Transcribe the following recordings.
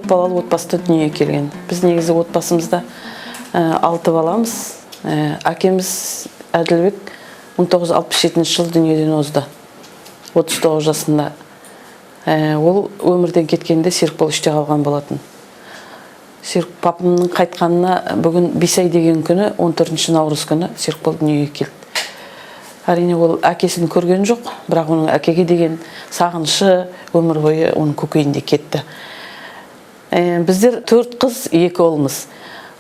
Көп балалы отбасыда дүниеге келген. Біз негізі отбасымызда алты баламыз. Әкеміз Әділбек 1967 жылы дүниеден озды, 39 жасында. Ол өмірден кеткенде Серікбол үште қалған болатын. Серік папамның қайтқанына бүгін 5 ай деген күні, 14 наурыз күні Серікбол дүниеге келді. Әрине, ол әкесін көрген жоқ, бірақ оның әкеге деген сағынышы өмір бойы оның көкейінде кетті. Біздер төрт қыз, екі ұлмыз.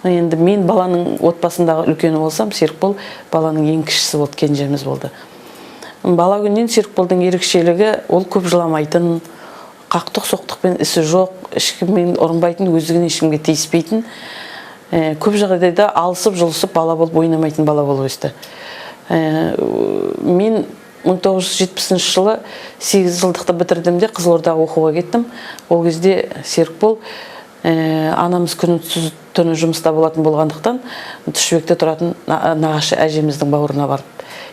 Енді мен баланың отбасындағы үлкені болсам, Серікбол баланың ең кішісі болды, кенжеміз болды. Бала күннен Серікболдың ерекшелігі: ол көп жыламайтын, қақтық соқтықпен ісі жоқ, ешкіммен ұрынбайтын, өздігінен ешкімге тиіспейтін. Көп жағдайда алысып жұлысып бала болып ойнамайтын бала болып өсті. Мен 1970 жылы 8 жылдықты бітірдім де, Қызылордаға оқуға кеттім. Ол кезде Серікбол, анамыз күні түні жұмыста болатын болғандықтан, Тұщыбекте тұратын нағашы әжеміздің бауырына барды.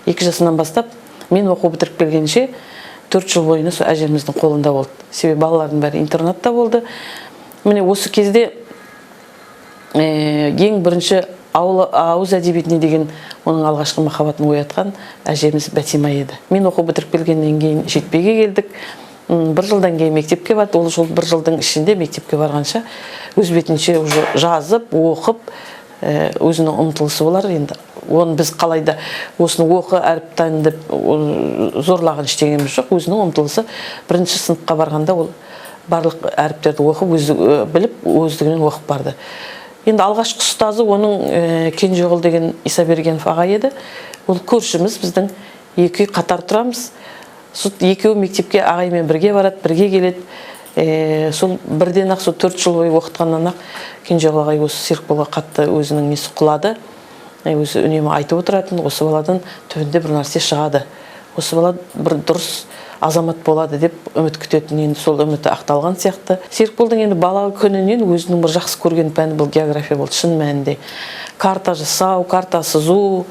2 жасынан бастап мен оқу бітіріп келгенше 4 жыл бойына сол әжеміздің қолында болды. Себебі балалардың бәрі интернатта болды. Міне, осы кезде ең бірінші ауыз әдебиетіне деген оның алғашқы махаббатын оятқан әжеміз Бәтима еді. Мен оқу бітіріп келгеннен кейін Жетпеге келдік. Бір жылдан кейін мектепке барды. Ол жол бір жылдың ішінде мектепке барғанша өз бетінше уже жазып, оқып, өзінің ұмтылысы болар енді. Оны біз қалайда осыны оқы, әріптан деп зорлаған ештеңеміз жоқ. Өзінің ұмтылысы, бірінші сыныпқа барғанда ол барлық әріптерді оқып, өзі біліп, өздігінен оқып барды. Енді алғашқы ұстазы оның Кенжеғұл деген Исабергенов аға еді. Ол көршіміз біздің, екі үй қатар тұрамыз. Сол екеуі мектепке ағаймен бірге барады, бірге келеді. Сол бірден ақ, сол 4 жыл бойы оқытқаннан ақ Кенжеғұл ағай осы Серікболға қатты өзінің несі құлады. Өзі үнемі айтып отыратын: осы баладан түбінде бір нәрсе шығады, осы бала бір дұрыс азамат болады деп үміт күтетін. Енді сол үміті ақталған сияқты. Серікболдың енді бала күнінен өзінің бір жақсы көрген пәні бұл география болды. Шын мәнінде карта жасау, карта сызу,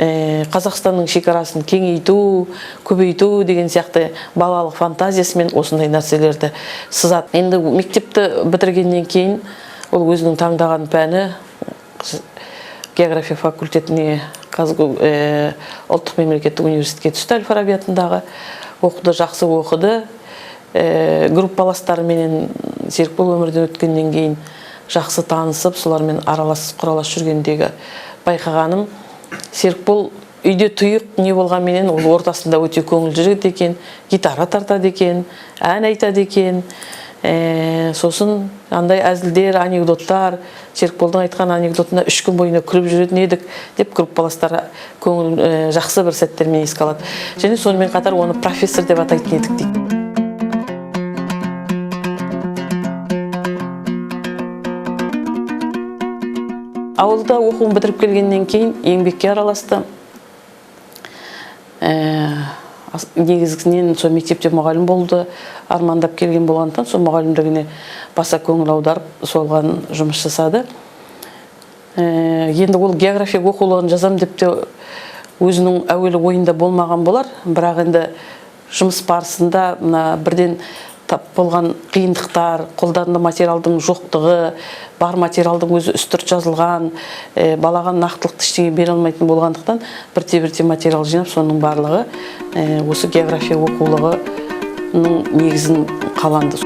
Қазақстанның шекарасын кеңейту, көбейту деген сияқты балалық фантазиясымен осындай нәрселерді сызады. Енді мектепті бітіргеннен кейін ол өзінің таңдаған пәні география факультетіне, КазГУ, ұлттық мемлекеттік университетке түсті, әл Фараби атындағы. Оқуды жақсы оқыды. Группаластарыменен Серікбол өмірден өткеннен кейін жақсы танысып, солармен аралас құралас жүргендегі байқағаным, Серікбол үйде тұйық не болғанменен, ол ортасында өте көңілді жігіт екен. Гитара тартады екен, ән айтады екен. Сосын андай әзілдер, анекдоттар, Серікболдың айтқан анекдотына 3 күн бойына күліп жүретін едік деп группаластары көңіл жақсы бір сәттермен еске алады. Және сонымен қатар оны профессор деп атайтын едік дейді. Ауылда оқуын бітіріп келгеннен кейін еңбекке араласты. Негізінен сол мектепте мұғалім болды армандап келген болғандықтан, сол мұғалімдігіне баса көңіл аударып, солған жұмыс жасады. Енді ол география оқулығын жазам деп те өзінің әуелі ойында болмаған болар, бірақ енді жұмыс барысында мына бірден тап болған қиындықтар, қолдарында материалдың жоқтығы, бар материалдың өзі үстірт жазылған, балаға нақтылықты ештеңе бере алмайтын болғандықтан, бірте бірте материал жинап, соның барлығы осы география оқулығының негізін қаланды.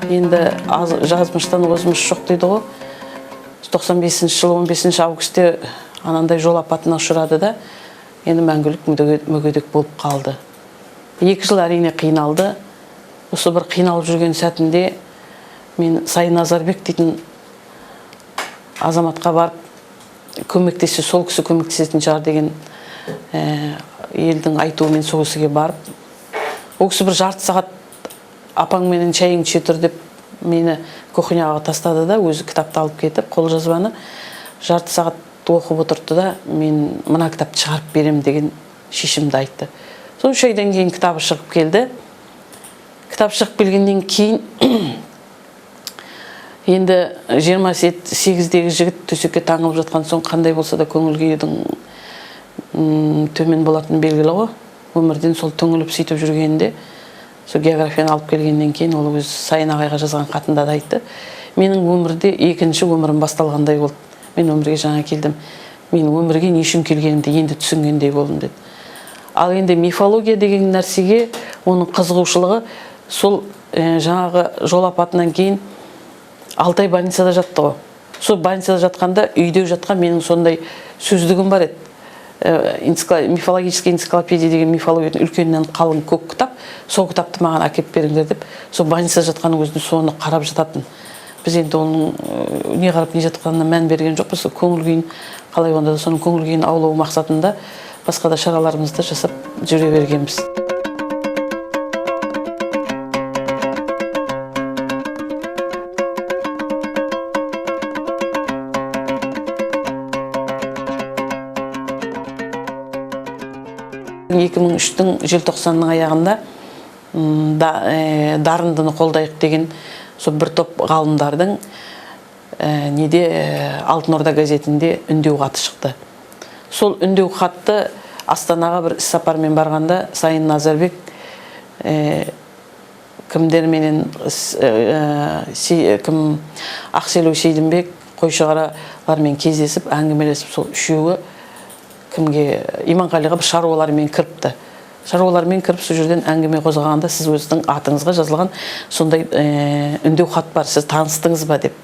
Енді жазмыштан озмыш жоқ дейді ғой. 95 жылы 15 августте анандай жол апатына ұшырады да, енді мәңгілік мүгедек болып қалды. 2 жыл әрине қиналды. Осы бір қиналып жүрген сәтінде мен Сайын Назарбек дейтін азаматқа барып, көмектессе, сол кісі көмектесетін шығар деген елдің айтуымен сол кісіге барып, ол кісі бір жарты сағат апаңменен шайыңды іше тұр деп мені кухняға тастады да, өзі кітапты алып кетіп, қолжазбаны жарты сағат Оқып отырды да, мен мына кітапты шығарып беремін деген шешімді айтты. Сол 3 айдан кейін кітабы шығып келді. Кітап шығып келгеннен кейін енді 28-дегі жігіт төсекке таңылып жатқан соң қандай болса да көңіл күйдің төмен болатыны белгілі ғой. Өмірден сол түңіліп сөйтіп жүргенде, сол географияны алып келгеннен кейін ол өз Сайын ағайға жазған хатында да айтты. Менің өмірде екінші өмірім басталғандай болды. Мен өмірге жаңа келдім. Мен өмірге не үшін келгенімді енді түсінгендей болдым деді. Ал енді мифология деген нәрсеге оның қызығушылығы сол жаңағы жол апатынан кейін 6 ай больницада жатты ғой. Сол больницада жатқанда үйде жатқан менің сондай сөздігім бар еді. Мифологическая энциклопедия деген мифологияның үлкеннен қалың көк кітап. Сол кітапты маған әкеліп беріңдер деп, сол больницада жатқанның өзінде соны қарап жататын. Біз енді оның не қарап не жатқанына мән берген жоқпыз. Сол көңіл күйін қалай онда да соның көңіл күйін аулау мақсатында басқа да шараларымызды жасап жүре бергенбіз. Екі мың үштің желтоқсанның аяғында, дарындыны қолдайық деген сол бір топ ғалымдардың, неде, Алтын Орда газетінде үндеу хаты шықты. Сол үндеу хатты Астанаға бір іссапармен барғанда Сайын Назарбек, кімдерменен, кім Ақселеу Сейдімбек, Қойшығаралармен кездесіп, әңгімелесіп, сол үшеуі кімге, Иманғалиға бір шаруалармен кіріпті. Шаруалармен кіріп, сол жерден әңгіме қозғағанда, сіз өзіңіздің атыңызға жазылған сондай, үндеу хат бар, сіз таныстыңыз ба деп.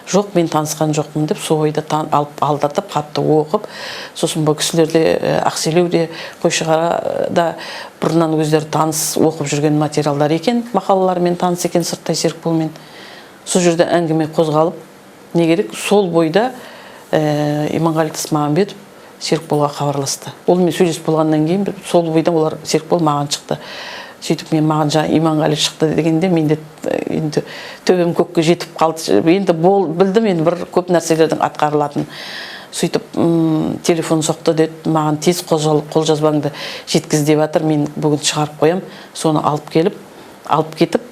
Жоқ, мен танысқан жоқпын деп, сол ойда алып алдыртып, хатты оқып, сосын бұл кісілер де, Ақселеу де, Қойшығара да бұрыннан өздері таныс оқып жүрген материалдар екен, мақалалармен таныс екен сырттай Серікболмен. Сол жерде әңгіме қозғалып, не керек, сол бойда, Иманғали Тасмағамбетов Серікболға хабарласты. Ол мен сөйлесіп болғаннан кейін сол бойда олар Серікбол маған шықты. Сөйтіп мен маған жаңа Иманғали шықты дегенде мен де енді төбем көкке жетіп қалды. Енді білдім енді бір көп нәрселердің атқарылатынын. Сөйтіп, телефон соқты деді, маған тез қолжазбаңды жеткіз деп жатыр, мен бүгін шығарып қоям, соны алып келіп, алып кетіп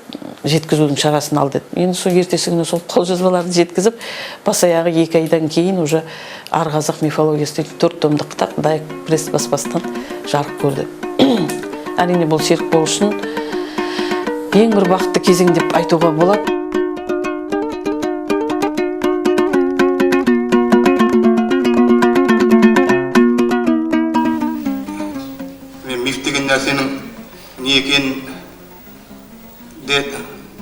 жеткізудің шарасын ал деді. Енді сол ертесі күні сол қолжазбаларды жеткізіп, бас аяғы 2 айдан кейін уже Ар қазақ мифологиясы дейтін 4 томдық кітап Даек пресс баспасынан жарық көрді. Әрине, бұл Серікбол үшін ең бір бақытты кезең деп айтуға болады. Мен миф деген нәрсенің не екенін де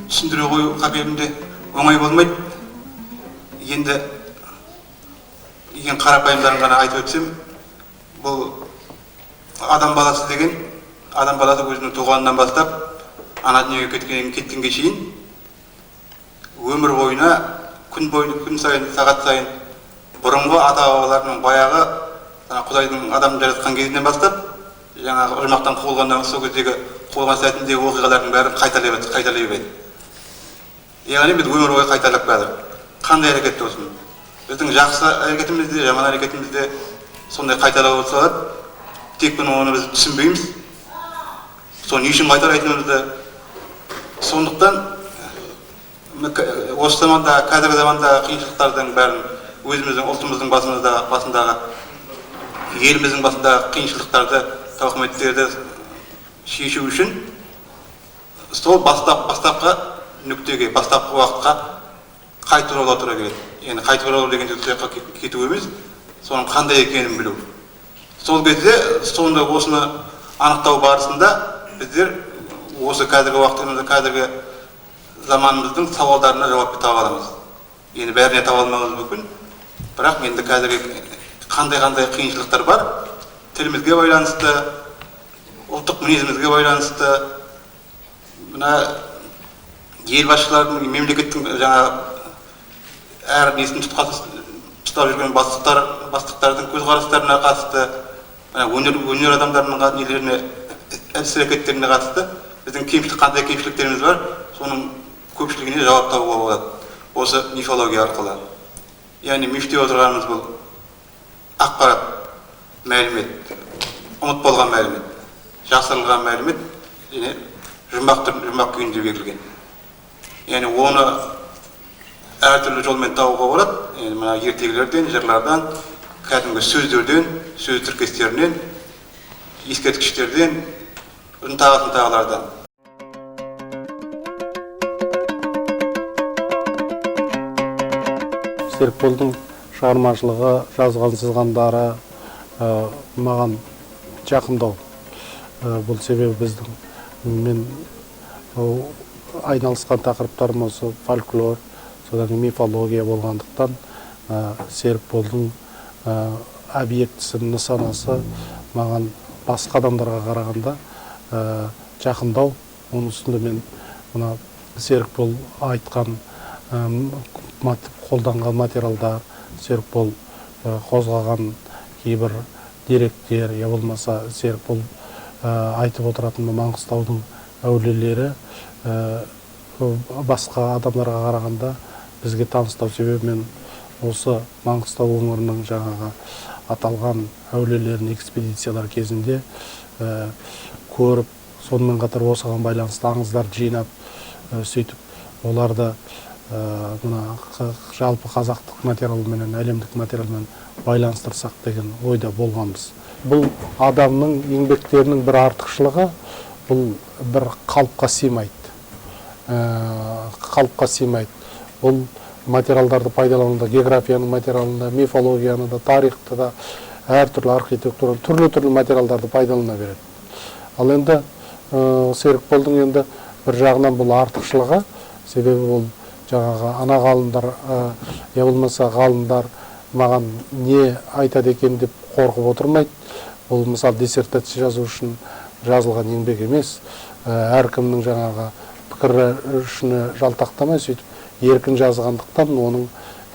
түсіндіре қою қабілетімде оңай болмайды. Енді ең қарапайымдарын ғана айтып өтсем, бұл адам баласы деген, адам баласы өзінің туғанынан бастап ана дүниеге кеткенге шейін өмір бойына күн бойы, күн сайын, сағат сайын бұрынғы ата-бабаларының баяғы ана Құдайдың адамды жаратқан кезінен бастап жаңағы ұрмақтан қуылғаннан сол кездегі қуылған сәтіндегі оқиғалардың бәрін қайталай береді, қайталай береді. Яғни біз өмір бойы қайталап келдік. Қандай әрекет болсын, біздің жақсы әрекетіміз де, жаман әрекетіміз де сондай қайталау болып салады. Тек бұны оны біз түсінбейміз. Соны не үшін қайталайтынымызды. Сондықтан осы заманда, қазіргі заманда қиыншылықтардың бәрін өзіміздің ұлтымыздың басындағы, еліміздің басындағы қиыншылықтарды, тауқыметтерді шешу үшін сол бастапқы нүктеге, бастапқы уақытқа қайтып оралуға тура келеді. Енді қайтып оралу деген сол жаққа кету емес, соның қандай екенін білу. Сол кезде сонда осыны анықтау барысында біздер осы қазіргі уақытымызда, қазіргі заманымыздың сауалдарына жауап таба аламыз. Енді бәріне таба алмауымыз мүмкін, бірақ енді қазіргі қандай-қандай қиыншылықтар бар, тілімізге байланысты, ұлттық мінезімізге байланысты, мына ел басшыларының, мемлекеттің жаңа әр несін ұстап жүрген бастықтардың көзқарастарына қатысты, мына өнер адамдарының нелеріне, іс-әрекеттеріне қатысты біздің қандай кемшіліктеріміз бар, соның көпшілігіне жауап табуға болады осы мифология арқылы. Яғни миф деп отырғанымыз бұл Ақпарат, мәлімет, ұмыт болған мәлімет, жасырылған мәлімет және жұмбақ күйінде берілген. Яғни оны әртүрлі жолмен табуға болады. Яғни мына ертегілерден, жырлардан, кәдімгі сөздерден, сөз тіркестерінен, ескерткіштерден, тағысын тағылардан. Серікболдың шығармашылығы, жазған сызғандары маған жақындау. Бұл себебі біздің мен айналысқан тақырыптарым осы фольклор, содан кейін мифология болғандықтан Серікболдың объектісі, нысанасы маған басқа адамдарға қарағанда жақындау. Оның үстінде мен мына Серікбол айтқан, қолданған материалдар, Серікбол қозғаған кейбір деректер, я болмаса Серікбол айтып отыратын Маңғыстаудың әулиелері басқа адамдарға қарағанда бізге таныстау. Себебі мен осы Маңғыстау өңірінің жаңағы аталған әулиелерін экспедициялар кезінде көріп, сонымен қатар осыған байланысты аңыздарды жинап, сөйтіп оларды мына жалпы қазақтық материалменен, әлемдік материалмен байланыстырсақ деген ойда болғанбыз. Бұл адамның еңбектерінің бір артықшылығы, бұл бір қалыпқа сыймайды. Қалыпқа сыймайды. Бұл материалдарды пайдалануда, географияның материалында, мифологияны да, тарихты да, әртүрлі архитектура, түрлі-түрлі материалдарды пайдалана береді. Ал енді Серікболдың енді бір жағынан бұл артықшылығы, себебі ол жаңағы ана ғалымдар, я болмаса ғалымдар маған не айтады екен деп қорқып отырмайды. Бұл мысалы диссертация жазу үшін жазылған еңбек емес. Әркімнің жаңағы пікірі үшін жалтақтамай, сөйтіп еркін жазғандықтан оның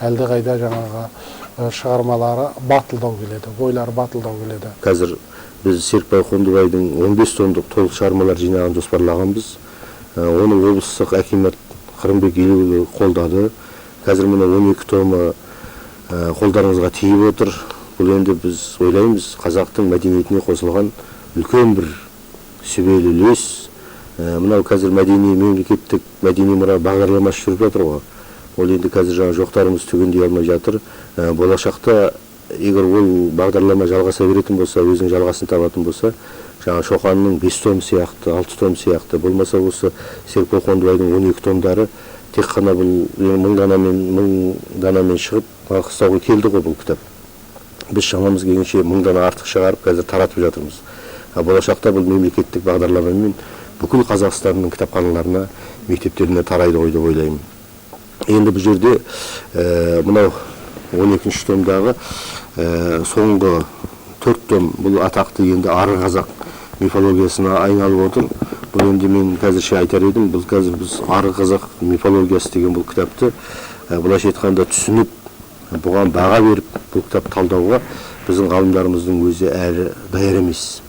әлдеқайда жаңағы шығармалары батылдау келеді, ойлары батылдау келеді. Қазір біз Серікбай Қондыбайдың 15 томдық толық шығармалар жинағын жоспарлағанбыз. Оны облыстық әкімат Қырымбек Елеуұлы қолдады. Қазір мына 12 томы қолдарыңызға тиіп отыр. Бұл енді біз ойлаймыз, қазақтың мәдениетіне қосылған үлкен бір сүбелі үлес. Мынау қазір мәдени мемлекеттік мәдени мұра бағдарламасы жүріп жатыр ғой. Ол енді қазір жаңа жоқтарымыз түгендей алмай жатыр. Болашақта егер ол бағдарлама жалғаса беретін болса, өзінің жалғасын табатын болса, жаңа Шоқанның 5 том сияқты, 6 том сияқты, болмаса осы Серікбол Қондыбайдың 12 томдары тек қана бұл 1000 данамен шығып Маңғыстауға келді ғой бұл кітап. Біз шамамыз келгенше 1000 дана артық шығарып қазір таратып жатырмыз. Болашақта бұл мемлекеттік бағдарламамен бүкіл Қазақстанның кітапханаларына, мектептеріне тарайды ғой деп ойлаймын. Енді бұл жерде мынау 12 томдағы соңғы 4 том бұл атақты енді ары қазақ мифологиясына айналып отыр. Бұл енді мен қазірше айтар едім, бұл қазір біз ары қазақ мифологиясы деген бұл кітапты былайша айтқанда түсініп, бұған баға беріп, бұл кітап талдауға біздің ғалымдарымыздың өзі әлі даяр емес.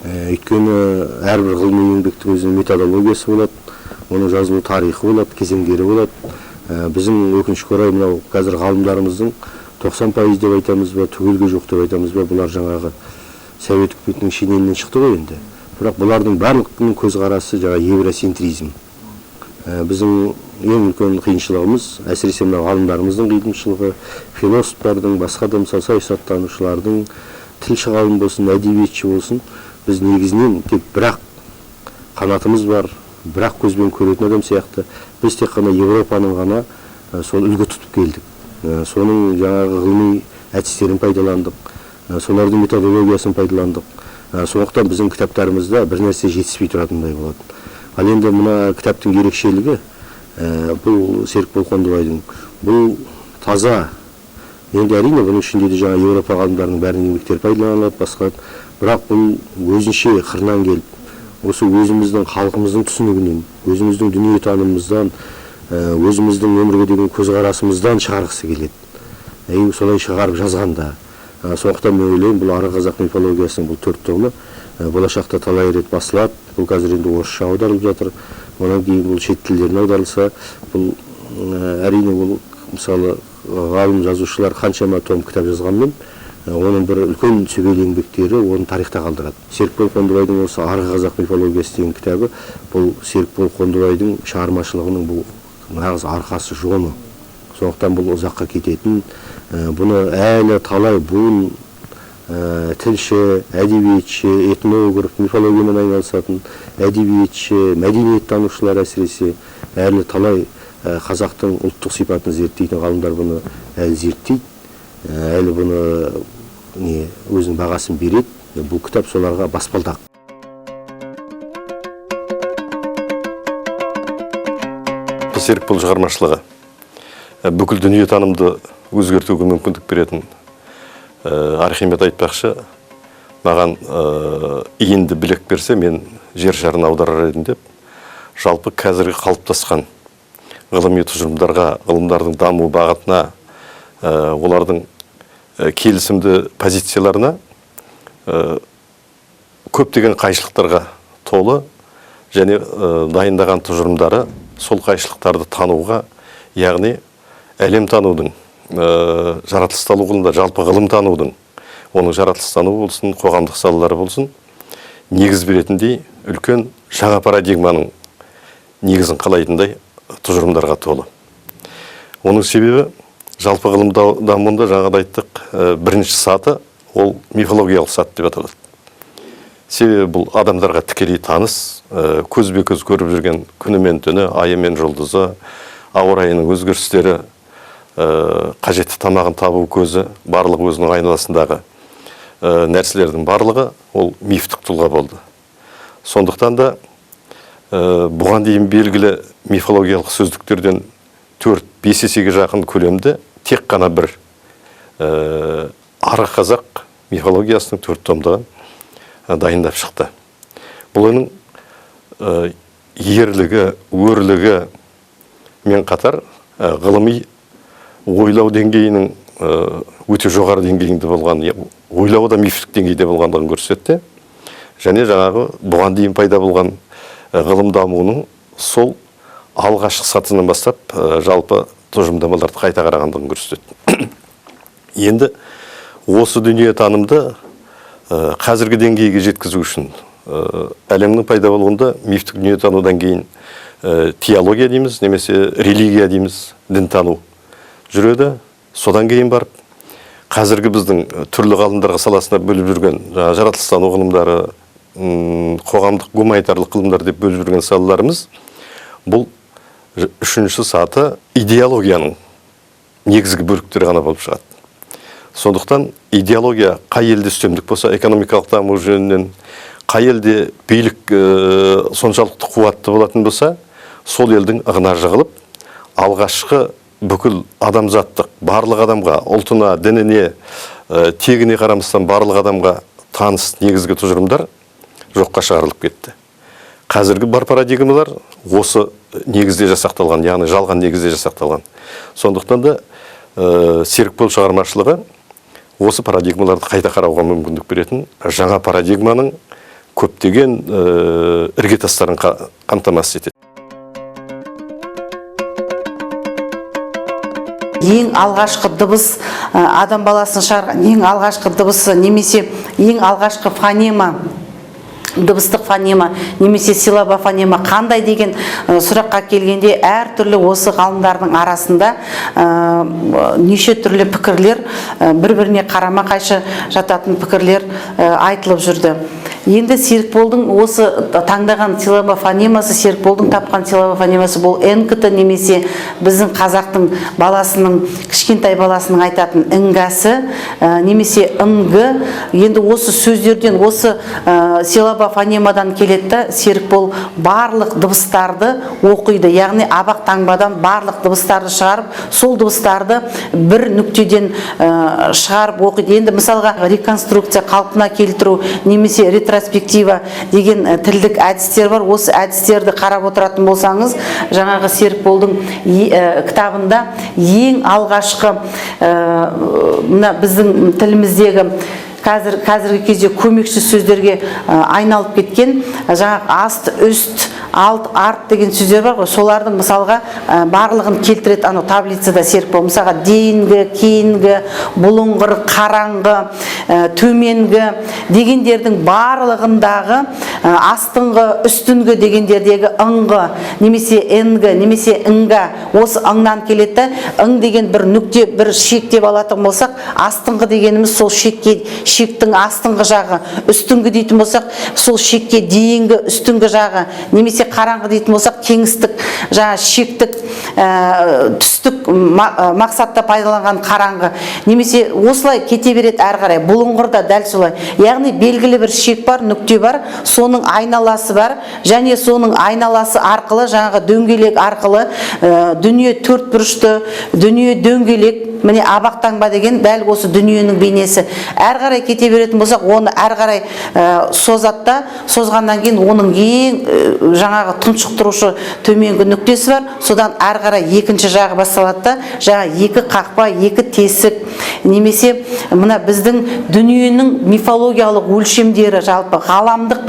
Өйткені әрбір ғылыми еңбектің өзінің методологиясы болады, оның жазылу тарихы болады, кезеңдері болады. Біздің өкінішке орай мынау қазір ғалымдарымыздың 90% деп айтамыз ба, түгелге жоқ деп айтамыз ба, бұлар жаңағы Совет үкіметінің шененінен шықты ғой енді. Бірақ бұлардың барлығының көзқарасы жаңа евроцентризм. Біздің ең үлкен қиыншылығымыз, әсіресе мынау ғалымдарымыздың қиыншылығы, философтардың, басқа да мысалы саясаттанушылардың, тілші ғалым болсын, әдебиетші болсын, біз негізінен тек бірақ қанатымыз бар, бірақ көзбен көретін адам сияқты, біз тек қана Европаның ғана сол үлгі тұтып келдік. Соның жаңағы ғылыми әдістерін пайдаландық, солардың методологиясын пайдаландық. Сондықтан біздің кітаптарымызда бір нәрсе жетіспей тұратындай болады. Ал енді мына кітаптың ерекшелігі, бұл Серікбол Қондыбайдың, бұл таза. Енді әрине бұның ішінде де жаңа Еуропа ғалымдарының бәрінің еңбектері пайдаланылады, басқа, бірақ бұл өзінше қырынан келіп, осы өзіміздің халқымыздың түсінігінен, өзіміздің дүниетанымымыздан, өзіміздің өмірге деген көзқарасымыздан шығарғысы келеді. Солай шығарып жазғанда. Сондықтан мен ойлаймын, бұл ары қазақ мифологиясының бұл 4 томы болашақта талай рет басылады. Бұл қазір енді орысша аударылып жатыр. Одан кейін бұл шет тілдеріне аударылса, бұл әрине ол мысалы ғалым жазушылар қаншама том кітап жазғанмен, Оның бір үлкен сүбелі еңбектері оны тарихта қалдырады. Серікбол Қондыбайдың осы Арғы қазақ мифологиясы деген кітабы бұл Серікбол Қондыбайдың шығармашылығының бұл нағыз арқасы, жоны. Сондықтан бұл ұзаққа кететін, бұны әлі талай буын тілші, әдебиетші, этнограф, мифологиямен айналысатын әдебиетші, мәдениеттанушылар әсіресе әлі талай қазақтың ұлттық сипатын зерттейтін ғалымдар бұны әлі зерттейді, әлі бұны өзінің бағасын береді. Бұл кітап соларға баспалдақ. Серікбол шығармашылығы бүкіл дүниетанымды өзгертуге мүмкіндік беретін. Архимед айтпақшы, маған иінді білек берсе, мен жер шарын аударар едім деп. Жалпы қазіргі қалыптасқан ғылыми тұжырымдарға, ғылымдардың даму бағытына, олардың келісімді позицияларына көптеген қайшылықтарға толы және дайындаған тұжырымдары сол қайшылықтарды тануға, яғни әлем танудың, жаратылыстану ғылымында, жалпы ғылым танудың, оның жаратылыстануы болсын, қоғамдық салалары болсын, негіз беретіндей үлкен жаңа парадигманың негізін қалайтындай тұжырымдарға толы. Оның себебі жалпы ғылым дамуында жаңағыда айттық, бірінші саты ол мифологиялық саты деп аталады. Себебі бұл адамдарға тікелей таныс, көзбе-көз көріп жүрген күні мен түні, айы мен жұлдызы, ауа райының өзгерістері, қажетті тамағын табу көзі, барлығы өзінің айналасындағы нәрселердің барлығы ол мифтік тұлға болды. Сондықтан да бұған дейін белгілі мифологиялық сөздіктерден 4-5 есеге жақын көлемді тек қана бір арғы қазақ мифологиясының 4 томдығын дайындап шықты. Бұл оның ерлігі, өрлігі мен қатар ғылыми ойлау деңгейінің өте жоғары деңгейінде болған, ойлауы да мифтік деңгейде болғандығын көрсетті. Және жаңағы бұған дейін пайда болған ғылым дамуының сол алғашқы сатысынан бастап жалпы тұжырымдамаларды қайта қарағандығын көрсетті. Енді осы дүниетанымды қазіргі деңгейге жеткізу үшін әлемнің пайда болуында мифтік дүниетанудан кейін теология дейміз, немесе религия дейміз, дінтану жүреді. Содан кейін барып қазіргі біздің түрлі ғалымдарға саласына бөліп жүрген жаратылыстану ғылымдары, қоғамдық гуманитарлық ғылымдар деп бөліп жүрген салаларымыз бұл үшінші саты идеологияның негізгі бөліктері ғана болып шығады. Сондықтан идеология қай елде үстемдік болса, экономикалық даму жөнінен қай елде билік соншалықты қуатты болатын болса, сол елдің ығына жығылып, алғашқы бүкіл адамзаттық, барлық адамға, ұлтына, дініне, тегіне қарамастан барлық адамға таныс негізгі тұжырымдар жоққа шығарылып кетті. Қазіргі бар парадигмалар осы негізде жасақталған, яғни жалған негізде жасақталған. Сондықтан да Серікбол шығармашылығы осы парадигмаларды қайта қарауға мүмкіндік беретін жаңа парадигманың көптеген іргетастарын қамтамасыз етеді. Ең алғашқы дыбыс, адам баласын шығарған ең алғашқы дыбысы немесе ең алғашқы фонема, дыбыстық фонема немесе силаба фонема қандай деген сұраққа келгенде әртүрлі осы ғалымдардың арасында неше түрлі пікірлер, бір-біріне қарама-қайшы жататын пікірлер айтылып жүрді. Енді Серікболдың осы таңдаған силаба фонемасы, Серікболдың тапқан силаба фонемасы бұл НКТ немесе біздің қазақтың баласының, кішкентай баласының айтатын іңгәсі, немесе ыңғы. Енді осы сөздерден, осы силаба фонемадан келеді да, Серікбол барлық дыбыстарды оқиды, яғни абақ таңбадан барлық дыбыстарды шығарып, сол дыбыстарды бір нүктеден шығарып оқиды. Енді мысалға реконструкция, қалпына келтіру немесе ретроспектива деген тілдік әдістер бар. Осы әдістерді қарап отыратын болсаңыз, жаңағы Серікболдың кітабында ең алғашқы мына біздің тіліміздегі қазіргі кезде көмекші сөздерге айналып кеткен жаңағы аст, үст, Алт, арт деген сөздер бар ғой, солардың мысалға барлығын келтіреді анау таблицада Серікбол. Мысалға дейінгі, кейінгі, бұлыңғыр, қараңғы, төменгі дегендердің барлығындағы астыңғы, үстіңгі дегендердегі ыңғы немесе нгі немесе іңга, осы ыңнан келеді. Ың деген бір нүкте, бір шек деп алатын болсақ, астыңғы дегеніміз сол шекке, шектің астыңғы жағы, үстіңгі дейтін болсақ, сол шекке дейінгі үстіңгі жағы, немесе қараңғы дейтін болсақ, кеңістік, жаңа шектік, түстік мақсатта пайдаланған қараңғы, немесе осылай кете береді әрі қарай. Бұлыңғыр да дәл солай. Яғни белгілі бір шек бар, нүкте бар, соның айналасы бар, және соның айналасы арқылы, жаңағы дөңгелек арқылы дүние төрт бұрышты, дүние дөңгелек, міне абақ таңба деген дәл осы дүниенің бейнесі. Әрі қарай кете беретін болсақ, оны әрі қарай созады да, созғаннан кейін оның ең жаңағы тұншықтырушы төменгі нүктесі бар, содан әрі қарай екінші жағы басталады да, жаңа екі қақпа, екі тесік, немесе мына біздің дүниенің мифологиялық өлшемдері, жалпы ғаламдық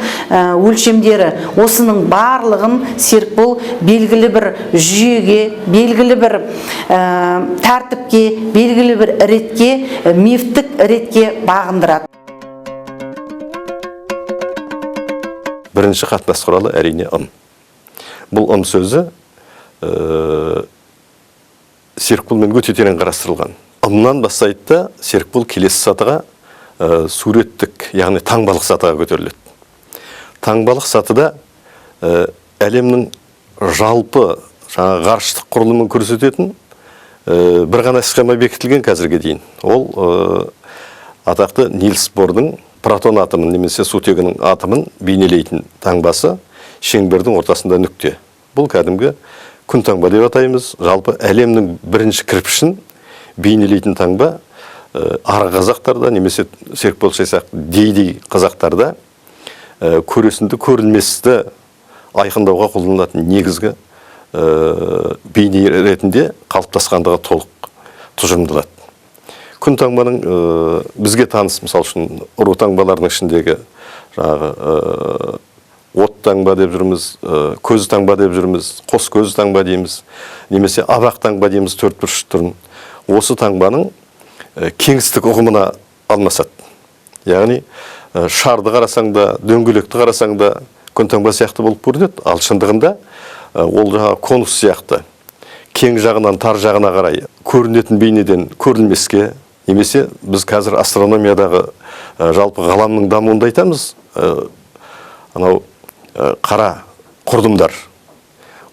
өлшемдері, осының барлығын Серікбол белгілі бір жүйеге, белгілі бір тәртіпке, белгілі бір ретке, мифтік ретке бағындырады. Бірінші қатынас құралы әрине ым. Бұл ым сөзі Серікболмен өте терең қарастырылған. Ымнан бастайды да Серікбол келесі сатыға, суреттік, яғни таңбалық сатыға көтеріледі. Таңбалық сатыда әлемнің жалпы жаңа ғарыштық құрылымын көрсететін бір ғана схема бекітілген қазірге дейін. Ол атақты Нильс Бордың протон атомын немесе сутегінің атомын бейнелейтін таңбасы, шеңбердің ортасында нүкте. Бұл кәдімгі күн таңба деп атаймыз. Жалпы әлемнің бірінші кірпішін бейнелейтін таңба ары қазақтарда немесе Серікбол айтсақ дейдей қазақтарда көресінді, көрілместі айқындауға қолданылатын негізгі бейне ретінде қалыптасқандығы толық тұжырымдалады. Күн таңбаның бізге таныс, мысал үшін, ұру таңбаларының ішіндегі жаңағы от таңба деп жүрміз, көз таңба деп жүрміз, қос көз таңба дейміз, немесе абақ таңба дейміз, төрт бұрыш түрін. Осы таңбаның кеңістік ұғымына алмасады. Яғни шарды қарасаң да, дөңгелекті қарасаң да күн таңба сияқты болып көрінеді, ал шындығында ол жаңағы конус сияқты кең жағынан тар жағына қарай көрінетін бейнеден көрінмеске, немесе біз қазір астрономиядағы жалпы ғаламның дамуында айтамыз, анау қара құрдымдар,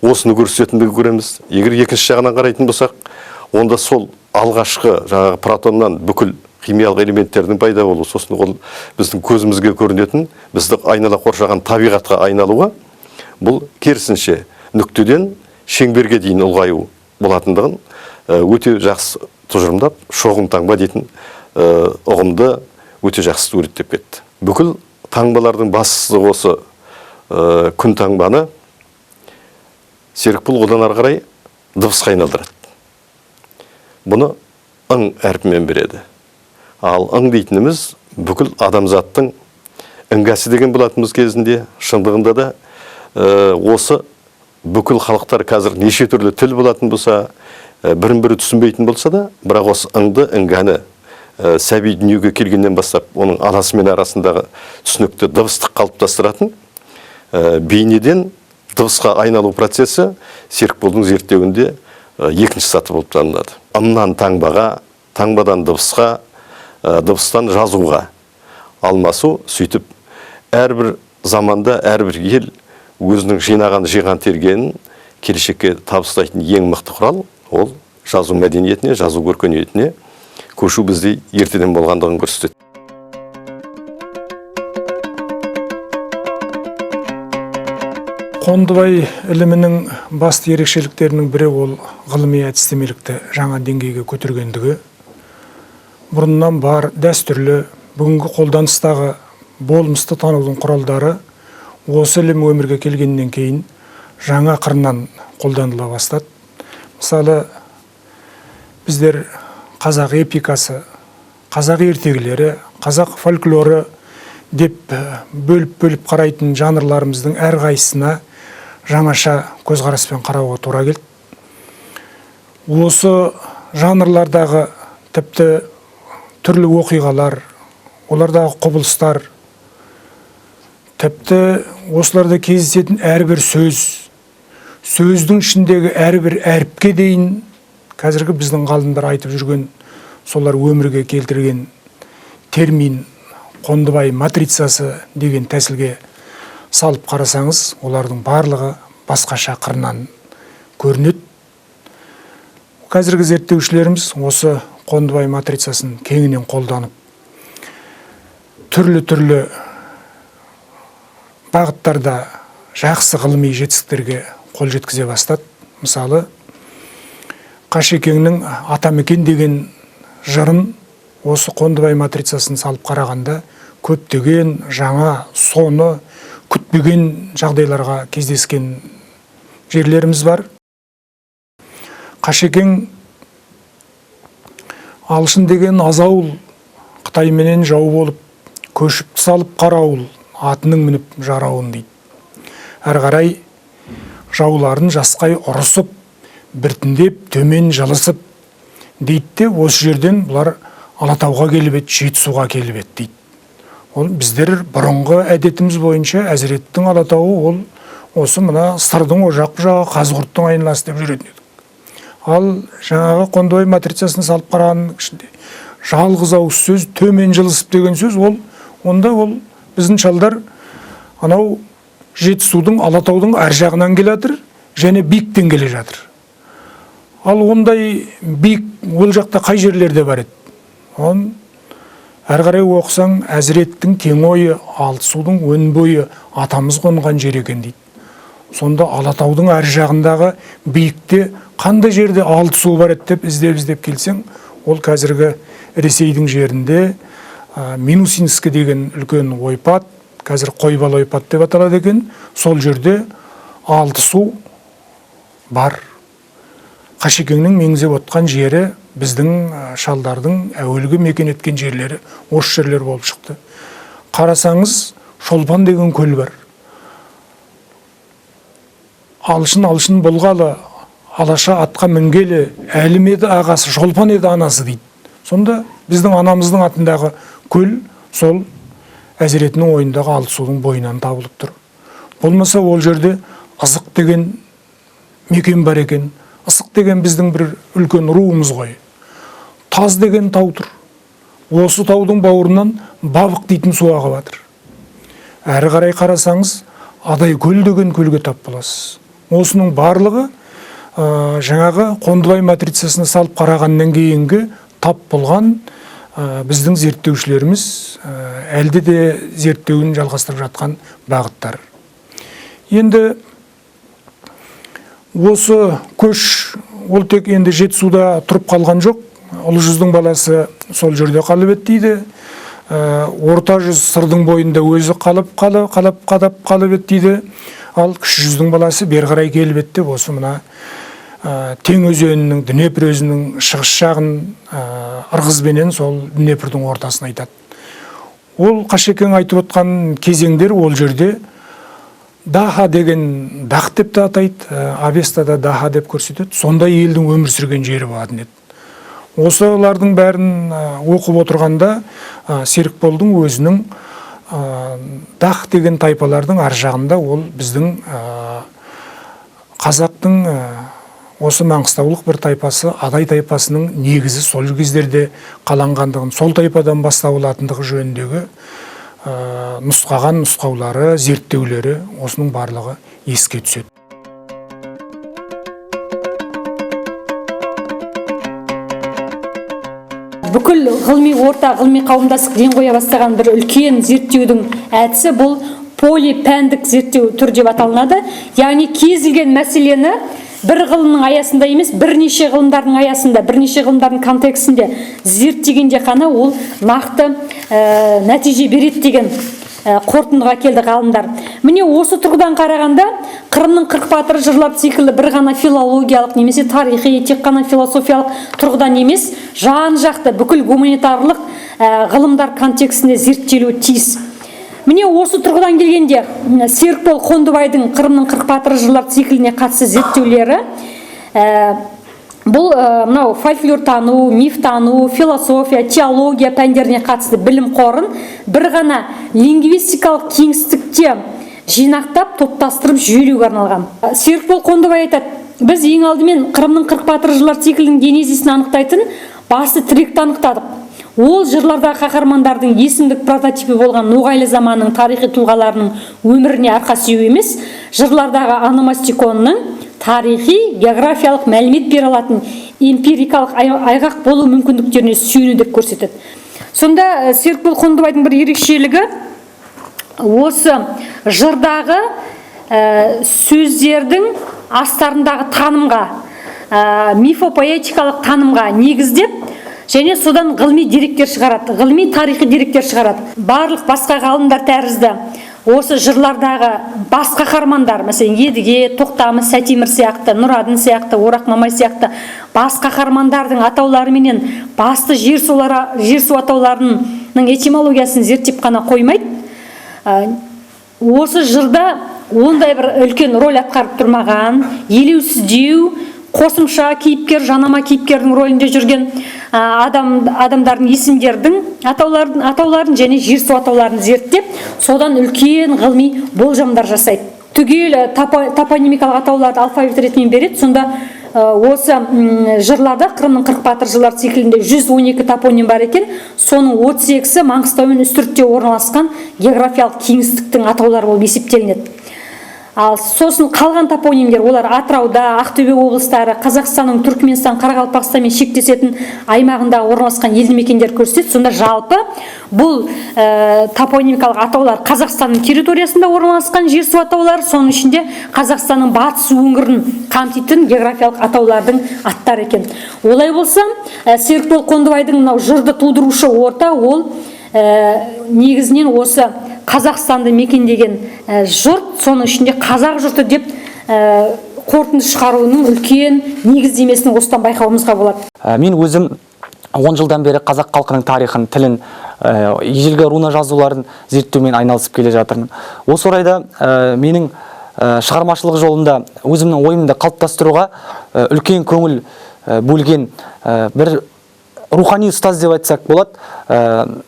осыны көрсететіндігі көреміз. Егер екінші жағынан қарайтын болсақ, онда сол алғашқы жаңағы протоннан бүкіл химиялық элементтердің пайда болуы, сосын ол біздің көзімізге көрінетін, бізді айнала қоршаған табиғатқа айналуы, бұл керісінше нүктеден шеңберге дейін ұлғаю болатындығын өте жақсы тұжырымдап, шоғын таңба дейтін ұғымды өте жақсы суреттеп кетті. Бүкіл таңбалардың бастысы осы күн таңбаны Серікбол одан ары қарай дыбысқа айналдырады. Бұны ың әрпімен береді. Ал ың дейтініміз бүкіл адамзаттың іңгәсі деген болатынымыз кезінде, шындығында да осы бүкіл халықтар қазір неше түрлі тіл болатын болса, бірін-бірі түсінбейтін болса да, бірақ осы ыңды, іңгәні сәби дүниеге келгеннен бастап оның анасы мен арасындағы түсінікті дыбыстық қалыптастыратын бейнеден дыбысқа айналу процесі Серікболдың зерттеуінде екінші саты болып танылады. Ымнан таңбаға, таңбадан дыбысқа, дыбыстан жазуға алмасу, сөйтіп әрбір заманда әрбір ел өзінің жинаған, жиған тергенін келешекке табыстайтын ең мықты құрал ол жазу мәдениетіне, жазу өркениетіне көшу бізде ертеден болғандығын көрсетеді. Қондыбай ілімінің басты ерекшеліктерінің бірі ол ғылыми әдістемелікті жаңа деңгейге көтергендігі. Бұрыннан бар дәстүрлі, бүгінгі қолданыстағы болмысты танудың құралдары осы ілім өмірге келгеннен кейін жаңа қырынан қолданыла бастады. Мысалы, біздер қазақ эпикасы, қазақ ертегілері, қазақ фольклоры деп бөліп-бөліп қарайтын жанрларымыздың әрқайсысына Жаңаша көзқараспен қарауға тура келді. Осы жанрлардағы тіпті түрлі оқиғалар, олардағы құбылыстар, тіпті осыларда кездесетін әрбір сөз, сөздің ішіндегі әрбір әріпке дейін қазіргі біздің ғалымдар айтып жүрген, солар өмірге келтірген термин Қондыбай матрицасы деген тәсілге салып қарасаңыз, олардың барлығы басқаша қырынан көрінеді. Қазіргі зерттеушілеріміз осы Қондыбай матрицасын кеңінен қолданып, түрлі-түрлі бағыттарда жақсы ғылыми жетістіктерге қол жеткізе бастады. Мысалы, Қашекеңнің Атамекен деген жырын осы Қондыбай матрицасын салып қарағанда көптеген жаңа, соны күтпеген жағдайларға кездескен жерлеріміз бар. Қашекең Алшын деген азауыл Қытайменен жау болып, көшіп салып қарауыл, атының мініп жарауын дейді. Әрі қарай жауларын жасқай ұрысып, біртіндеп төмен жылысып дейді де, осы жерден бұлар Алатауға келіп еді, Жетісуға келіп еді дейді. Ол біздер бұрынғы әдетіміз бойынша Әзіреттің Алатауы ол осы мына Сырдың о жақ жағы, Қазығұрттың айналасы деп жүретін едік. Ал жаңағы Қондыбай матрицасын салып қарағанның ішінде жалғыз ауыз сөз төмен жылысып деген сөз, ол онда ол біздің шалдар анау Жетісудың, Алатаудың ар жағынан келе жатыр және биіктен келе жатыр. Ал ондай биік ол жақта қай жерлерде бар еді? Он әрі қарай оқысаң, Әзіреттің кең ойы, Алтысудың өн бойы атамыз қонған жер екен дейді. Сонда Алатаудың әр жағындағы биікте қандай жерде Алтысу бар еді деп іздеп-іздеп келсең, ол қазіргі Ресейдің жерінде Минусинскі деген үлкен ойпат, қазір Қойбал ойпат деп аталады екен, сол жерде Алтысу бар. Қашекеңнің меңзеп отқан жері біздің шалдардың әуелгі мекен еткен жерлері осы жерлер болып шықты. Қарасаңыз, Шолпан деген көл бар. Алшын алшын болғалы, алаша атқа мінгелі, әлім еді ағасы, Шолпан еді анасы дейді. Сонда біздің анамыздың атындағы көл сол Әзіретінің ойындағы Алтысудың бойынан табылып тұр. Болмаса ол жерде Ызық деген мекен бар екен. Ысық деген біздің бір үлкен руымыз ғой. Таз деген тау тұр. Осы таудың бауырынан Бабық дейтін су ағып жатыр. Әрі қарай қарасаңыз, Адай көл деген көлге тап боласыз. Осының барлығы жаңағы Қондыбай матрицасына салып қарағаннан кейінгі тап болған біздің зерттеушілеріміз әлде де зерттеуін жалғастырып жатқан бағыттар. Енді осы көш ол тек енді Жетісуда тұрып қалған жоқ. Ұлы жүздің баласы сол жерде қалып еді дейді. Орта жүз Сырдың бойында өзі қалып, қалып, қадап қалып еді дейді. Ал кіші жүздің баласы бері қарай келіп еді деп осы мына Тең өзенінің, Днепр өзенінің шығыс жағын Ырғызбенен сол Днепрдің ортасын айтады. Ол Қашекең айтып отқан кезеңдер ол жерде Даха деген Дах деп те атайды, Авестада Даха деп көрсетеді. Сондай елдің өмір сүрген жері болатын еді. Осылардың бәрін оқып отырғанда Серікболдың өзінің Дах деген тайпалардың ар жағында ол біздің қазақтың осы маңғыстаулық бір тайпасы, Адай тайпасының негізі сол кездерде қаланғандығын, сол тайпадан бастау алатындығы жөніндегі нұсқаған нұсқаулары, зерттеулері, осының барлығы еске түседі. Бүкіл ғылыми орта, ғылыми қауымдастық ден қоя бастаған бір үлкен зерттеудің әдісі бұл полипәндік зерттеу түрі деп аталынады. Яғни кез келген мәселені бір ғылымның аясында емес, бірнеше ғылымдардың аясында, бірнеше ғылымдардың контексінде зерттегенде ғана ол нақты нәтиже береді деген қорытындыға келді ғалымдар. Міне осы тұрғыдан қарағанда Қырымның 40 батыры жырлар циклі бір ғана филологиялық немесе тарихи, тек қана философиялық тұрғыдан емес, жан-жақты бүкіл гуманитарлық ғылымдар контексінде зерттелуі тиіс. Міне, осы тұрғыдан келгенде Серікбол Қондыбайдың «Қырымның 40 батыры» жырлар цикліне қатысты зерттеулері бұл мынау фольклортану, мифтану, философия, теология пәндеріне қатысты білім қорын бір ғана лингвистикалық кеңістікте жинақтап, топтастырып, жүйелеуге арналған. Серікбол Қондыбай айтады: «Біз ең алдымен «Қырымның 40 батыры» жырлар циклінің генезисін анықтайтын басты тіректі анықтадық. Ол жырлардағы қаһармандардың есімдік прототипі болған ноғайлы заманының тарихи тұлғаларының өміріне арқа сүйеу емес, жырлардағы ономастиконның тарихи географиялық мәлімет бере алатын эмпирикалық айғақ болу мүмкіндіктеріне сүйену», – деп көрсетеді. Сонда Серікбол Қондыбайдың бір ерекшелігі осы жырдағы сөздердің астарындағы танымға, мифопоэтикалық танымға негіздеп және содан ғылыми деректер шығарады, ғылыми тарихи деректер шығарады. Барлық басқа ғалымдар тәрізді осы жырлардағы бас қаһармандар, мәселен, Едіге, Тоқтамыс, Сәтемір сияқты, Нұрадын сияқты, Орақ Мамай сияқты бас қаһармандардың атаулары менен басты жер су атауларының этимологиясын зерттеп қана қоймайды. Осы жырда ондай бір үлкен роль атқарып тұрмаған, елеусіздеу, қосымша кейіпкер, жанама кейіпкердің рөлінде жүрген адамдардың, есімдердің атауларын және жер су атауларын зерттеп, содан үлкен ғылыми болжамдар жасайды. Түгел топонимикалық атауларды алфавит ретімен береді. Сонда осы жырларда, «Қырымның 40 батыр» жырлар циклінде 112 топоним бар екен. Соның 32-сі Маңғыстау мен Үстіртте орналасқан географиялық кеңістіктің атаулары болып есептелінеді. Ал сосын қалған топонимдер, олар Атырауда, Ақтөбе облыстары, Қазақстанның Түркіменстан, Қарақалпақстанмен шектесетін аймағында орналасқан елді мекендер көрсетеді. Сонда жалпы бұл топонимикалық атаулар Қазақстанның территориясында орналасқан жер су атаулары, соның ішінде Қазақстанның батыс өңірін қамтитын географиялық атаулардың аттары екен. Олай болса, Серікбол Қондыбайдың мынау жырды тудырушы орта ол негізінен осы Қазақстанды мекендеген жұрт, соның ішінде қазақ жұрты деп қорытынды шығаруының үлкен негіздемесін осыдан байқауымызға болады. Мен өзім 10 жылдан бері қазақ халқының тарихын, тілін, ежелгі руна жазуларын зерттеумен айналысып келе жатырмын. Осы орайда менің шығармашылық жолымда өзімнің ойымды қалыптастыруға үлкен көңіл бөлген бір рухани ұстаз деп айтсақ болады.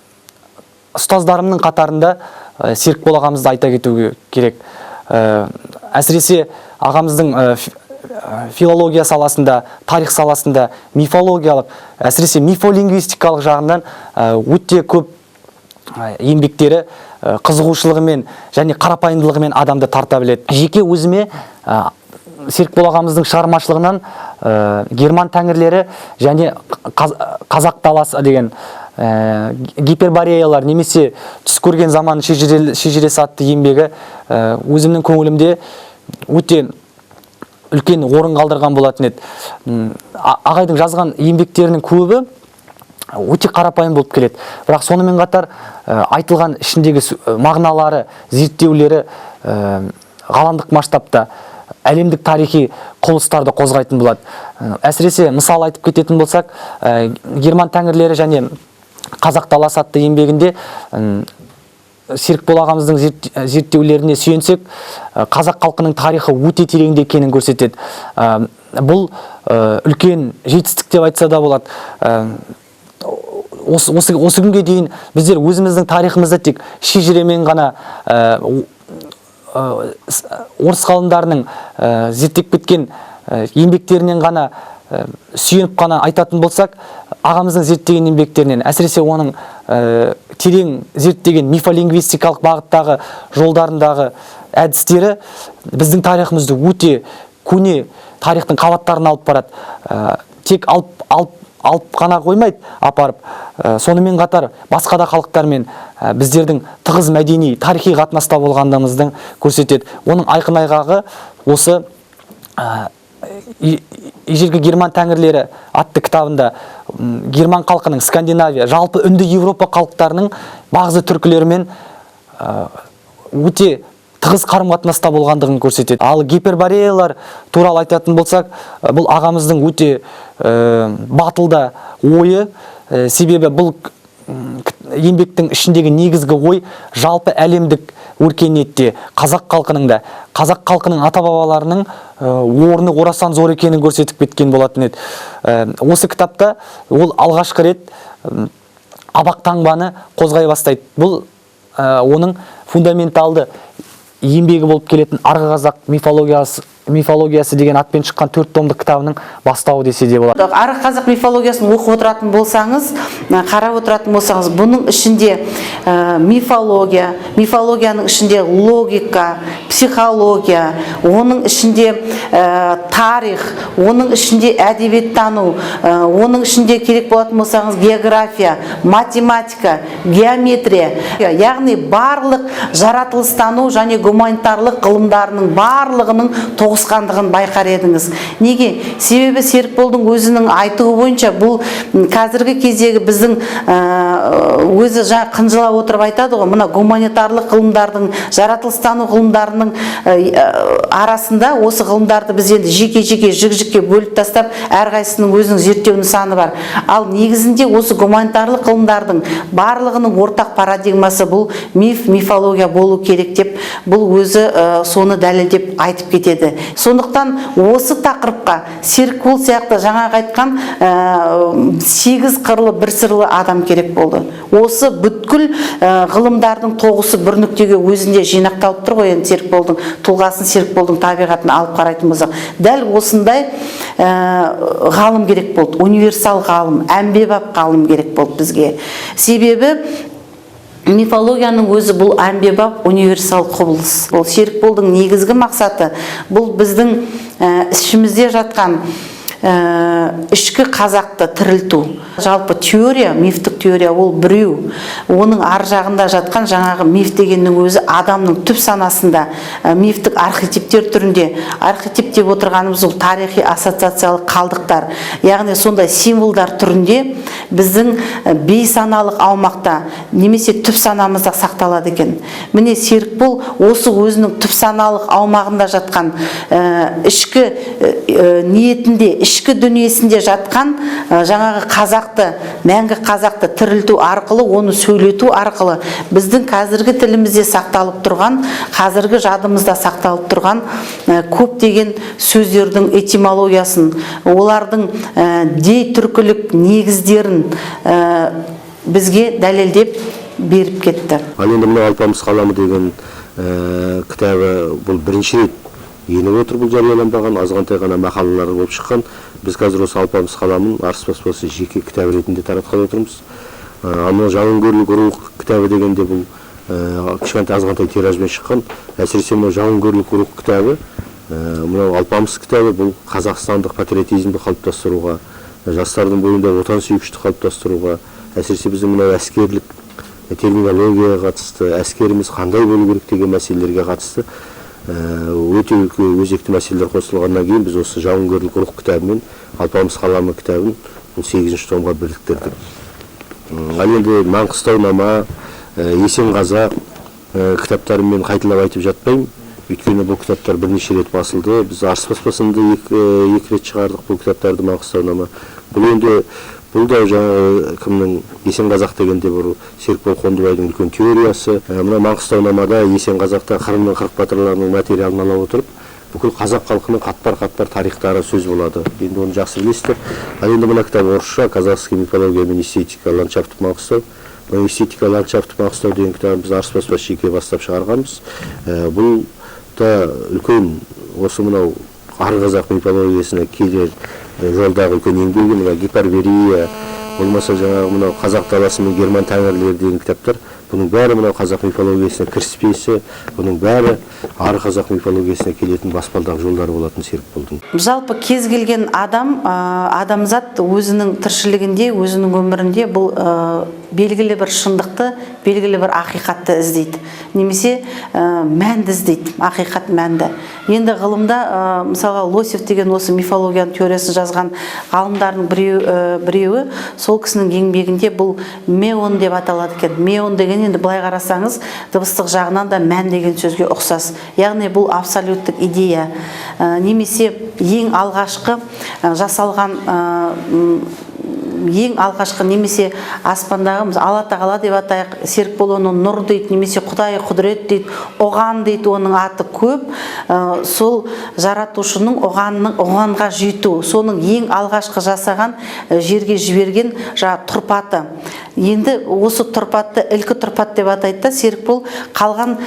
Ұстаздарымның қатарында Серікбол ағамызды айта кетуге керек. Әсіресе ағамыздың филология саласында, тарих саласында, мифологиялық, әсіресе мифолингвистикалық жағынан өте көп еңбектері қызығушылығымен және қарапайымдылығымен адамды тарта біледі. Жеке өзіме Серікбол ағамыздың шығармашылығынан «Герман тәңірлері» және «Қазақ даласы» деген «Гипербореялар» немесе «Түс көрген заман шежіресі» атты еңбегі өзімнің көңілімде өте үлкен орын қалдырған болатын еді. Ағайдың жазған еңбектерінің көбі өте қарапайым болып келеді, бірақ сонымен қатар айтылған ішіндегі мағыналары, зерттеулері ғаламдық масштабта әлемдік тарихи құбылыстарды қозғайтын болады. Әсіресе мысал айтып кететін болсақ, «Герман тәңірлері» және «Қазақ даласы» атты еңбегінде Серікбол ағамыздың зерттеулеріне сүйенсек, қазақ халқының тарихы өте тереңде екенін көрсетеді. Бұл үлкен жетістік деп айтса да болады. Осы күнге дейін біздер өзіміздің тарихымызды тек шежіремен ғана, орыс ғалымдарының зерттеп кеткен еңбектерінен ғана сүйеніп қана айтатын болсақ, ағамыздың зерттеген еңбектерінен, әсіресе оның терең зерттеген мифолингвистикалық бағыттағы жолдарындағы әдістері біздің тарихымызды өте көне тарихтың қабаттарына алып барады. Тек алып қана қоймайды апарып, сонымен қатар басқа да халықтармен біздердің тығыз мәдени тарихи қатынаста болғандығымыздың көрсетеді. Оның айқын айғағы осы «Ежелгі герман тәңірлері» атты кітабында герман халқының, Скандинавия, жалпы үнді Европа халықтарының бағзы түркілерімен өте тығыз қарым қатынаста болғандығын көрсетеді. Ал гипербореялар туралы айтатын болсақ, бұл ағамыздың өте батыл да ойы, себебі бұл еңбектің ішіндегі негізгі ой жалпы әлемдік өркениетте қазақ халқының да, қазақ халқының ата-бабаларының орны орасан зор екенін көрсетіп кеткен болатын еді. Осы кітапта ол алғашқы рет абақ таңбаны қозғай бастайды. Бұл оның фундаменталды еңбегі болып келетін Арғы қазақ мифологиясы деген атпен шыққан 4 томдық кітабының бастауы десе де болады. Арғы қазақ мифологиясын оқып отыратын болсаңыз, қарап отыратын болсаңыз, бұның ішінде мифология, мифологияның ішінде логика, психология, оның ішінде тарих, оның ішінде әдебиеттану, оның ішінде керек болатын болсаңыз география, математика, геометрия, яғни барлық жаратылыстану және гуманитарлық ғылымдарының барлығының тоғысқандығын байқар едіңіз. Неге? Себебі Серікболдың өзінің айтуы бойынша бұл қазіргі кездегі біздің өзі қынжыла отырып айтады ғой, мына гуманитарлық ғылымдардың, жаратылыстану ғылымдарының арасында осы ғылымдарды біз енді жеке-жеке жік-жікке бөліп тастап, әрқайсысының өзінің зерттеу нысаны бар. Ал негізінде осы гуманитарлық ғылымдардың барлығының ортақ парадигмасы бұл миф, мифология болу керек деп, бұл өзі соны дәлелдеп айтып кетеді. Сондықтан осы тақырыпқа Серікбол сияқты жаңағы айтқан 8 қырлы бір сырлы адам керек болды. Осы бүткіл ғылымдардың тоғысы бір нүктеге өзінде жинақталып тұр ғой. Енді Серікболдың тұлғасын, Серікболдың табиғатын алып қарайтын болсақ, дәл осындай ғалым керек болды, универсал ғалым, әмбебап ғалым керек болды бізге. Себебі мифологияның өзі бұл әмбебап универсал құбылыс. Ол Серікболдың негізгі мақсаты бұл біздің ішімізде жатқан ішкі қазақты тірілту. Жалпы теория, мифтік теория ол біреу. Оның ар жағында жатқан жаңағы миф дегеннің өзі адамның түп санасында мифтік архетиптер түрінде. Архетип деп отырғанымыз ол тарихи ассоциациялық қалдықтар. Яғни сондай символдар түрінде біздің бейсаналық аумақта немесе түп санамызда сақталады екен. Міне Серікбол осы өзінің түп саналық аумағында жатқан ішкі ниетінде, ішкі дүниесінде жатқан жаңағы қазақты, мәңгі қазақты тірілту арқылы, оны сөйлету арқылы біздің қазіргі тілімізде сақталып тұрған, қазіргі жадымызда сақталып тұрған көптеген сөздердің этимологиясын, олардың дейтүркілік негіздерін бізге дәлелдеп беріп кетті. Ал енді мына Алпамыс қаламы деген кітабы бұл бірінші рет еніп отыр, бұл жарияланбаған, азғантай ғана мақалалар болып шыққан. Біз қазір осы Алпамыс қаламын Арыс баспасы жеке кітап ретінде таратқалы отырмыз. Ал мына Жауынгерлік рух кітабы дегенде бұл кішкентай азғантай тиражбен шыққан. Әсіресе мына Жауынгерлік рух кітабы, мынау Алпамыс кітабы бұл қазақстандық патриотизмді қалыптастыруға, жастардың бойында отансүйгіштікті қалыптастыруға, әсіресе біздің мынау әскерлік терминологияға қатысты, әскеріміз қандай болу керек деген мәселелерге қатысты өте өзекті мәселелер қосылғаннан кейін біз осы Жауынгерлік рух кітабы мен Алпамыс қаламы кітабын бұл 8 томға біріктірдік. Ал енді Маңғыстаунама, Есен қазақ кітаптарын мен қайталап айтып жатпаймын. Өйткені бұл кітаптар бірнеше рет басылды. Біз Арыс баспасында екі рет шығардық бұл кітаптарды, Маңғыстаунама. Бұл енді бұл да жаңағы кімнің Есен қазақ дегенде бір Серікбол Қондыбайдың үлкен теориясы. Мына Маңғыстаунамада Есен қазақта Қырымның 40 батырларының материалын ала отырып, бүкіл қазақ халқының қатпар-қатпар тарихтары сөз болады. Енді оны жақсы білесіздер. Ал енді мына кітап орысша, Казахская мифология мен эстетика ландшафтов Маңғыстау. Мына эстетика ландшафтов Маңғыстау деген кітабын біз Арыс баспасы жеке бастап шығарғанбыз. Бұл да үлкен осы мынау арғы қазақ мифологиясына келер жолдағы үлкен еңбегі, мына Гиперборея, болмаса жаңағы мынау Қазақ даласы мен герман тәңірлері деген кітаптар, бұның бәрі мынау қазақ мифологиясына кіріспесі, бұның бәрі ары қазақ мифологиясына келетін баспалдақ жолдары болатын Серікболдың. Жалпы кез келген адам, адамзат өзінің тіршілігінде, өзінің өмірінде бұл белгілі бір шындықты, белгілі бір ақиқатты іздейді. Немесе мәнді іздейді, ақиқат мәнді. Енді ғылымда, мысалға, Лосев деген осы мифологияның теориясын жазған ғалымдардың біреуі, сол кісінің еңбегінде бұл меон деп аталады екен. Меон деген енді былай қарасаңыз, дыбыстық жағынан да мән деген сөзге ұқсас. Яғни бұл абсолюттік идея. Немесе ең алғашқы жасалған Ең алғашқы немесе аспандағы Алла Тағала деп атайық, Серікбол оны нұр дейді, немесе Құдай құдірет дейді, оған дейді, оның аты көп. Сол жаратушының оғанға жету, соның ең алғашқы жасаған, жерге жіберген жаңа тұрпаты. Енді осы тұрпатты ілкі тұрпат деп атайды да Серікбол. Қалған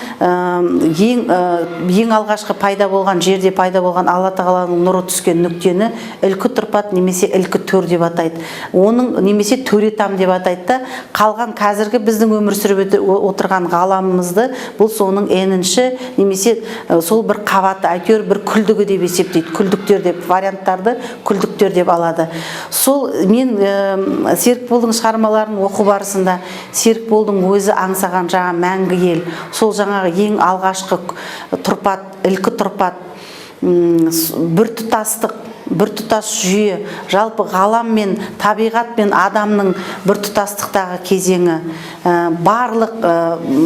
ең алғашқы пайда болған жерде пайда болған Алла Тағаланың нұры түскен нүктені ілкі тұрпат немесе ілкі төр деп атайды. Оның немесе төретам деп атайды да. Қалған қазіргі біздің өмір сүріп отырған ғаламымызды бұл соның енінші немесе сол бір қабаты, әйтеуір бір күлдігі деп есептейді. Күлдіктер деп, варианттарды күлдіктер деп алады. Сол мен Серікболдың шығармаларын оқу барысында Серікболдың өзі аңсаған жаңа мәңгі ел, сол жаңағы ең алғашқы тұрпат, ілкі тұрпат, біртұтастық, біртұтас жүйе, жалпы ғалам мен табиғат пен адамның біртұтастықтағы кезеңі, барлық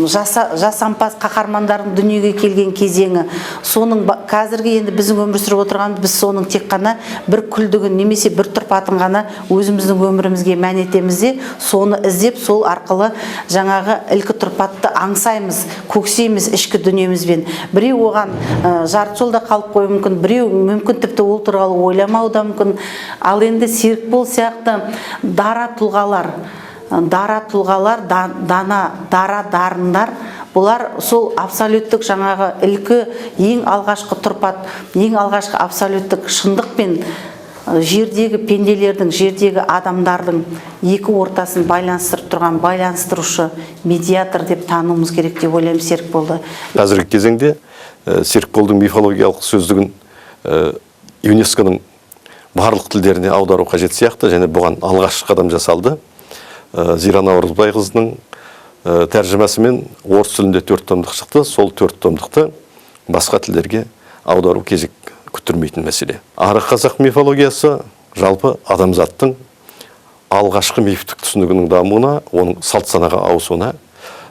жасампаз қаһармандардың дүниеге келген кезеңі, соның қазіргі енді біздің өмір сүріп отырған, біз соның тек қана бір күлдігін немесе бір тұрпатын ғана өзіміздің өмірімізге мән етеміз де, соны іздеп, сол арқылы жаңағы ілкі тұрпатты аңсаймыз, көксейміз ішкі дүниемізбен. Біреу оған жарты жолда қалып қоюы мүмкін, біреу мүмкін тіпті ол туралы ойламауы да мүмкін. Ал енді Серікбол сияқты дара тұлғалар, дана, дара дарындар, бұлар сол абсолюттік жаңағы ілкі ең алғашқы тұрпат, ең алғашқы абсолюттік шындық пен жердегі пенделердің, жердегі адамдардың екі ортасын байланыстырып тұрған байланыстырушы, медиатор деп тануымыз керек деп ойлаймын Серікболды. Қазіргі кезеңде Серікболдың мифологиялық сөздігін ЮНЕСКО-ның барлық тілдеріне аудару қажет сияқты, және бұған алғашқы қадам жасалды. Зира Наурызбайқызының тәржімасымен орыс тілінде 4 томдық шықты. Сол 4 томдықты басқа тілдерге аудару кезек күттірмейтін мәселе. Ары қазақ мифологиясы жалпы адамзаттың алғашқы мифтік түсінігінің дамуына, оның салт санаға ауысуына,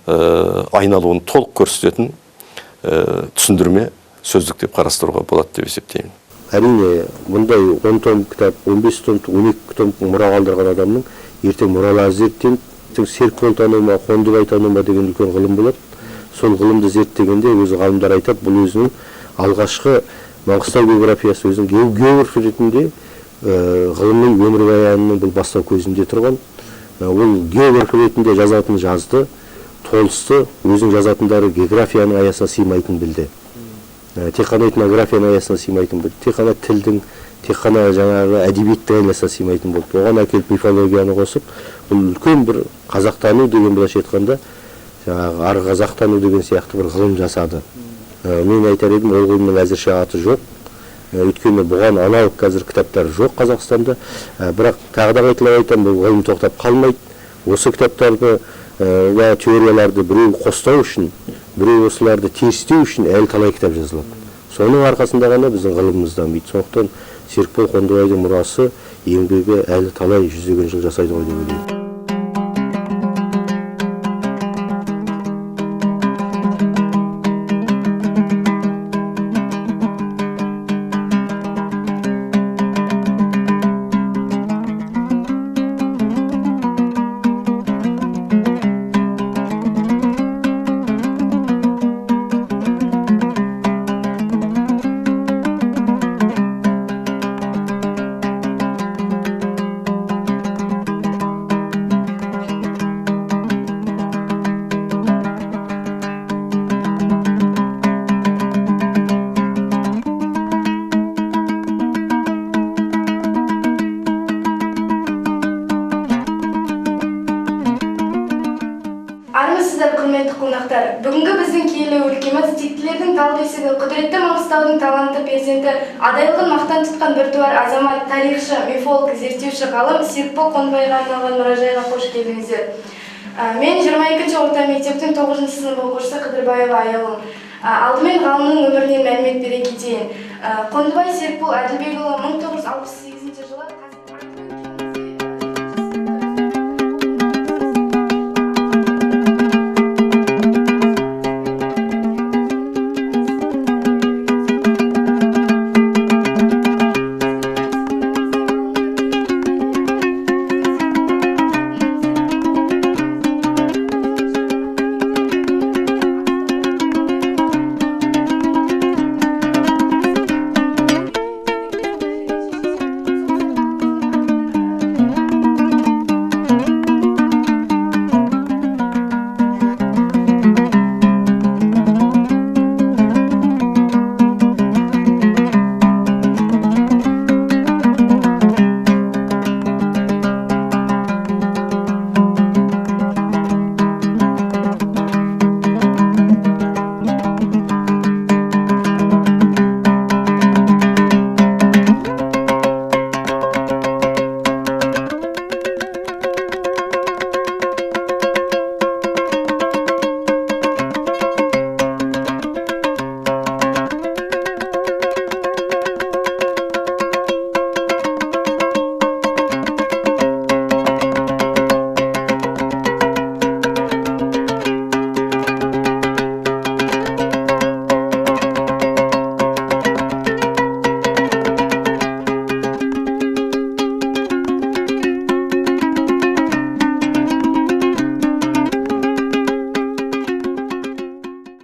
айналуын толық көрсететін түсіндірме сөздік деп қарастыруға болады деп есептеймін. Әрине, бұндай 10 том кітап, 15 том, 12 том мұра қалдырған адамның ертең мұралары зерттеніп, Серікбол тану ма, Қондыбай тану ма деген үлкен ғылым болады. Сол ғылымды зерттегенде өзі ғалымдар айтады, бұл өзінің алғашқы Маңғыстау географиясы, өзінің географ ретінде ғылыми өмірбаянының бұл бастау көзінде тұрған. Ол географ ретінде жазатын жазды, толысты, өзінің жазатындары географияның аясына сыймайтынын білді. Тек қана этнографияның аясына сыймайтын болды, тек қана тілдің, тек қана жаңағы әдебиеттің аясына сыймайтын болды. Оған әкеліп мифологияны қосып, бұл үлкен бір қазақтану деген, былайша айтқанда, жаңағы ары қазақтану деген сияқты бір ғылым жасады. Мен айтар едім, ол ғылымның әзірше аты жоқ. Өйткені бұған аналог қазір кітаптар жоқ Қазақстанда. Бірақ тағы да қайталап айтамын, бұл ғылым тоқтап қалмайды. Осы кітаптарды, теорияларды біреу қостау үшін, біреу осыларды терістеу үшін әлі талай кітап жазылады. Соның арқасында ғана біздің ғылымымыз дамиды. Сондықтан Серікбол Қондыбайдың мұрасы, еңбегі әлі талай жүздеген жыл жасайды ғой деп ойлаймын. Бүгінгі біздің киелі өлкеміз тектілердің тал бесігі, құдіретті Маңғыстаудың талантты перзенті, адайлығын мақтан тұтқан біртуар азамат, тарихшы, мифолог, зерттеуші ғалым Серікбол Қондыбайға арналған мұражайға қош келдіңіздер. Мен 22-ші орта мектептің 9-шы сынып оқушысы Қыдырбаева Аяулым. Алдымен ғалымның өмірінен мәлімет бере кетейін. Қондыбай Серікбол Әділбекұлы 1968 жылы